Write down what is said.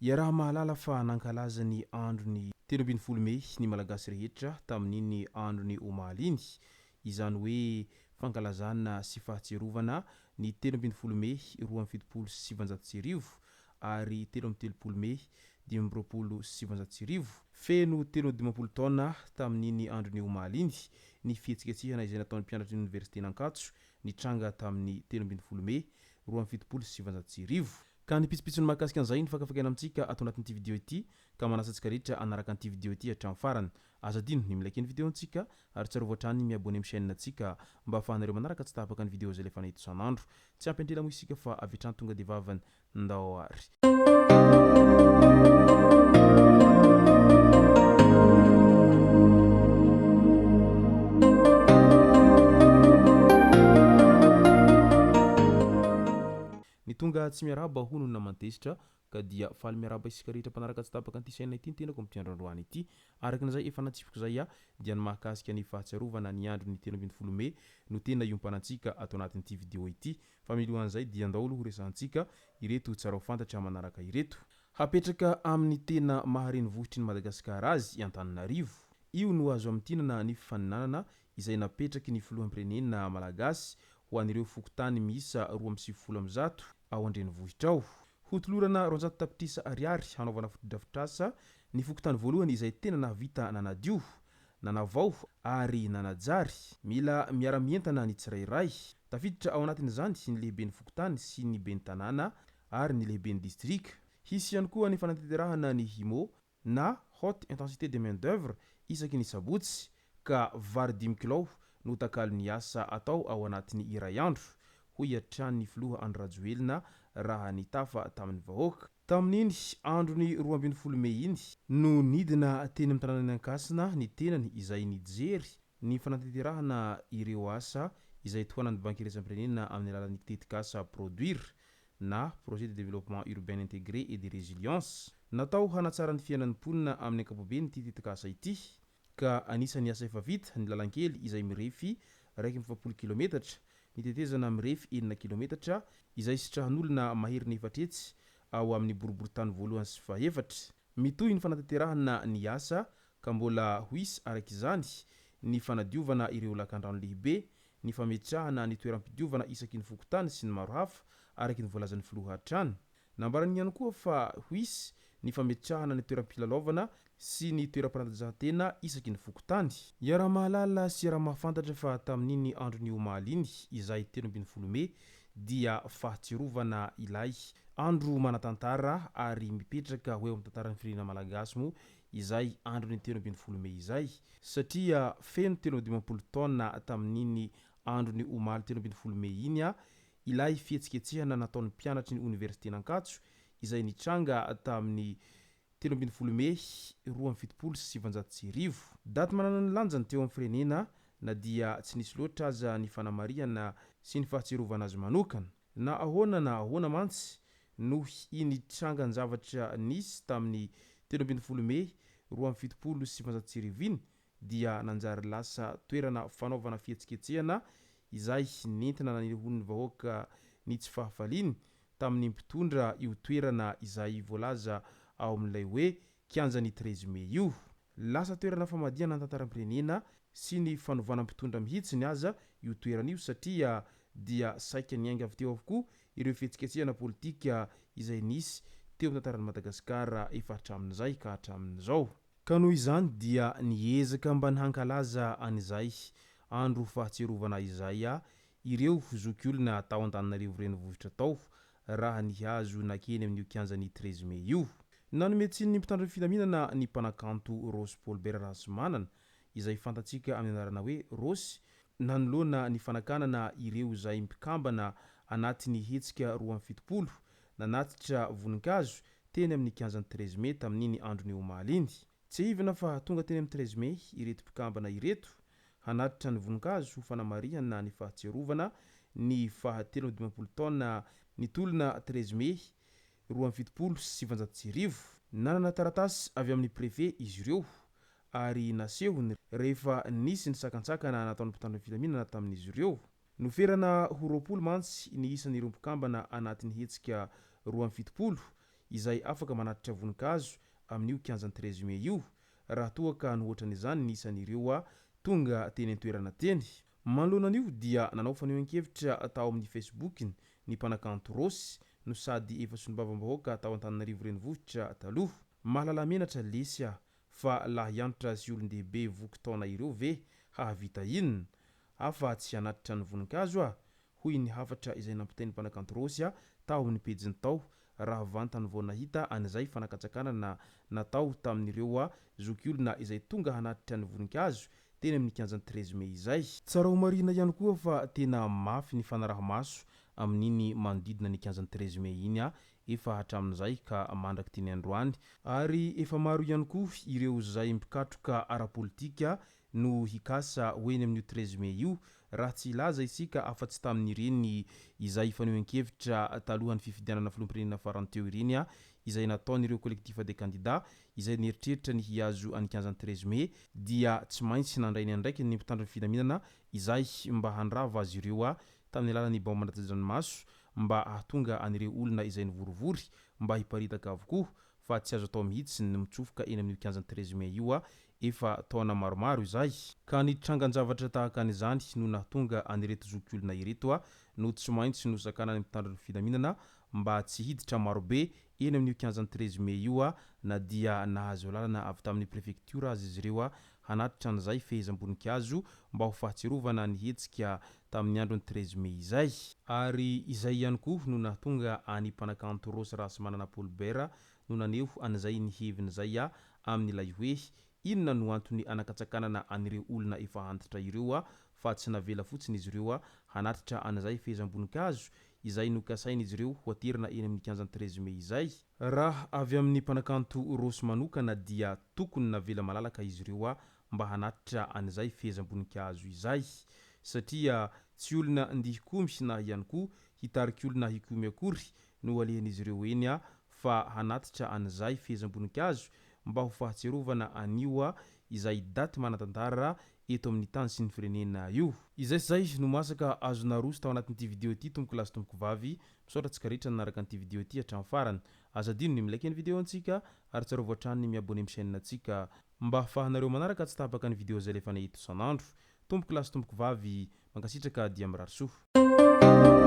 Iaraha-mahalala fa nankalaza ny andron'ny 13 mey ny Malagasy rehetra tamin'iny andron'ny omaly iny, izany hoe fankalazana sy fahatsiarovana ny 13 mey 1972 ary 33 mey 1925. Feno 53 taona tamin'iny andron'ny omaly iny ny fihetsiketsehana izay nataon'ny mpianatry ny oniversiten'Ankatso nitranga tamin'ny 13 mey 1972. Ka ny pitsopitsony mahakasika an'izay no fakafakaina amintsika ato anatin'ity video ity ka manasa antsika rehetra hanaraka an'ity video ity hatramin'ny farany. Aza adino ny mi-like ny video-ntsika ary tsarovy hatrany ny mi-abonner amin'ny chaîne-ntsika mba ahafahanareo manaraka tsy tapaka ny video izay alefanay eto isan'andro. Tsy ampy andrela moa isika fa avy hatrany tonga dia vavany Ndao ary. Ny tonga tsy miarahaba hono ny naman-tezitra ka dia faly miarahaba isika rehetra mpanaraka tsy tapaka an'ity chaîne ity ny tenako amin'ity andro androany ity. Araka ny izay efa natsipiko izay aho dia ny mahakasika ny fahatsiarovana ny andron'ny 13 mey no tena iompanantsika ato anatin'ity vidéo ity. Fa milohan'izay dia andao aloha horesahantsika ireto tsara ho fantatra manaraka ireto. Hapetraka amin'ny tena maha renivohitry ny Madagasikara azy i Antananarivo. Io no azo amintinana ny fifaninanana izay napetraky ny filoham-pirenena malagasy ho an'ireo fokontany miisa 192 ao an-drenivohitra ao. Hotolorana 200 tapitrisa ariary hanaovana fotodrafitrasa ny fokontany voalohany izay tena nahavita nanadio, nanavao ary nanajary. Mila miara-mientana ny tsirairay. Tafiditra ao anatin'izany ny lehiben'ny fokontany sy ny ben'ny tanàna ary ny lehiben'ny distrika. Hisy ihany koa ny fanatanterahana ny HIMO na Haute Intensité de Main d'Oeuvre isaky ny sabotsy ka vary dimy kilao no takalon'ny asa atao ao anatin'ny iray andro, hoy hatrany ny filoha Andry Rajoelina raha nitafa tamin'ny vahoaka. Tamin'iny andron'ny 12 mey iny no nidina teny amin'ny tanànan'i Ankasina ny tenany izay nijery ny fanatanterahana ireo asa izay tohanan'ny Banky Iraisam-pirenena amin'ny alalan'ny tetikasa Produir na Projet de Développement Urbain Intégré et de Résilience. Natao hanatsara ny fiainan'ny mponina amin'ny ankapobeny ity tetikasa ity ka anisan'ny asa efa vita ny lalankely izay mirefy 41 kilometatra, ny tetezana mirefy enina kilometatra izay sitrahan'olona maherin'ny 400 ao amin'ny boriborintany voalohany sy fahefatra. Mitohy ny fanatanterahana ny asa ka mbola ho hisy araka izany ny fanadiovana ireo lakandrano lehibe, ny fametrahana ny toeram-pidiovana isaky ny fokontany sy ny maro hafa araka ny voalazan'ny filoha hatrany. Nambarany ihany koa fa ho hisy ny fametrahana ny toeram-pilalaovana sy ny toeram-panatanjahantena isaky ny fokontany. Iaraha-mahalala sy iaraha-mahafantatra fa tamin'iny andron'ny omaly iny, izay 13 mey, dia fahatsiarovana ilay andro manan-tantara ary mipetraka ho eo amin'ny tantaran'ny firenena malagasy moa izay andron'ny 13 mey izay satria feno 53 taona tamin'iny andron'ny omaly 13 mey iny ilay fihetsiketsehana nataon'ny mpianatry ny oniversiten'Ankatso izay nitranga tamin'ny 13 mey 1972. Daty manana ny lanjany teo amin'ny firenena na dia tsy nisy loatra aza ny fanamarihana sy ny fahatsiarovana azy manokana. Na ahoana na ahoana mantsy, noho iny trangan-javatra nisy tamin'ny 13 mey 1972 iny dia nanjary lasa toerana fanaovana fihetsiketsehana izay nentina nanehoan'ny vahoaka ny tsy fahafaliany tamin'ny mpitondra io toerana izay voalaza ao amin'ilay hoe kianjan'ny treize mai io. Lasa toerana famadihana ny tantaram-pirenena sy ny fanovana mpitondra mihitsiny aza io toerana io satria dia saika niainga avy teo avokoa ireo fihetsiketsehana politika izay nisy teo amin'ny tantaran'i Madagasikara efa hatramin'izay ka hatramin'izao. Ka noho izany dia niezaka mba ny hankalaza an'izay andro fahatsiarovana izay ireo zokiolona tao Antananarivo renivohitra tao raha nihazo nakeny amin'io kianjan'ny treize mai io. Nanome tsiny ny mpitandro ny filaminana ny mpanakanto Rossy Paul Bert Rahasimanana izay fantatsika amin'ny anarana hoe Rossy nanoloana ny fanakanana ireo izay mpikambana anatin'ny hetsika 72 nanatitra voninkazo teny amin'ny kianjan'ny treize mai tamin'iny andron'ny omaly iny. Tsiahivina fa tonga teny amin'ny treize mai ireto mpikambana ireto hanatitra ny voninkazo ho fanamarihana ny fahatsiarovana ny faha 53 taona nitolona treize mai. 1972. Nanana taratasy avy amin'ny Préfet izy ireo ary nasehony rehefa nisy ny sakantsakana nataon'ny mpitandro ny filaminana tamin'izy ireo. Noferana ho 20 mantsy ny isan'ireo mpikambana anatin'ny hetsika 72 izay afaka manatitra voninkazo amin'io kianjan'ny 13 mai io raha toa ka nohoatran'izany ny isan'ireo tonga teny an-toerana teny. Manoloana an'io dia nanao fanehoan-kevitra tao amin'ny Facebook-ny ny mpanakanto Rossy no sady efa solombavambahoaka tao Antananarivo Renivohitra taloha. Mahalala menatra lesy ah fa lahy antra sy olon-dehibe voky taona ireo ve hahavita inona? Afa tsy hanatitra ny voninkazo ah! hoy ny hafatra izay nampitain'ny mpanakanto Rossy tao amin'ny pejiny tao raha vantany vao nahita an'izay fanakatsakanana natao tamin'ireo zokiolona izay tonga hanatitra ny voninkazo teny amin'ny kianjan'ny 13 mai izay. Tsara homarihina ihany koa fa tena mafy ny fanaraha-maso amin'iny manodidina ny kianjan'ny 13 mai iny efa hatramin'izay ka mandrak'ity ny androany ary efa maro ihany koa ireo izay mpikatroka ara-politika no hikasa ho eny amin'io 13 mai io raha tsy hilaza isika afa-tsy tamin'ireny izay fanehoan-kevitra talohan'ny fifidianana filoham-pirenena farany teo ireny izay nataon'ireo collectif des candidats izay nieritreritra ny hihazo an'ny kianjan'ny 13 mai dia tsy maintsy nandray ny andraikiny ny mpitandro ny filaminana izay mba handrava azy ireo tamin'ny alalan'ny baomba anaty-dranomaso mba hahatonga an'ireo olona izay nivorivory mba hiparitaka avokoa fa tsy azo atao mihitsy ny mitsofoka eny amin'io kianjan'ny 13 mai io efa taona maromaro izay. Ka ny trangan-javatra tahaka an'izany no nahatonga an'ireto zokiolona ireto no tsy maintsy nosakanan'ny mpitandro ny filaminana mba tsy hiditra marobe eny amin'io kianjan'ny 13 mai io na dia nahazo alalana avy tamin'ny prefektiora aza izy ireo hanatitra an'izay fehezam-boninkazo mba ho fahatsiarovana ny hetsika tamin'ny andron'ny 13 mai izay. Ary izay ihany koa no nahatonga an'i mpanakanto Rossy Rahasimanana Paul Bert no naneho an'izay ny heviny izay amin'ilay hoe inona no antony anakatsakanana an'ireo olona efa antitra ireo fa tsy navela fotsiny izy ireo hanatitra an'izay fehezam-boninkazo izay nokasain'izy ireo ho aterina eny amin'ny kianjan'ny 13 mai izay. Raha avy amin'ny mpanakanto Rossy manokana dia tokony navela malalaka izy ireo mba hanatitra an'izay fehezam-boninkazo izay satria tsy olona ndia hikomy na ihany koa hitarik'olona hikomy akory no alehan'izy ireo eny fa hanatitra an'izay fehezam-boninkazo mba ho fahatsiarovana an'io izay daty manan-tantara eto amin'ny tany sy ny firenena io. Izay sy izay no masaka azo naroso tao anatin'ity video ity tompoko lahy sy tompoko vavy, misaotra antsika rehetra nanaraka an'ity video ity hatramin'ny farany. Aza adino ny mi-like ny video antsika ary tsarovy hatrany ny mi-abonner amin'ny chaîne antsika mba ahafahanareo manaraka tsy tapaka ny video izay alefanay eto isan'andro. Tompoko lahy sy tompoko vavy, mankasitraka dia mirary soa.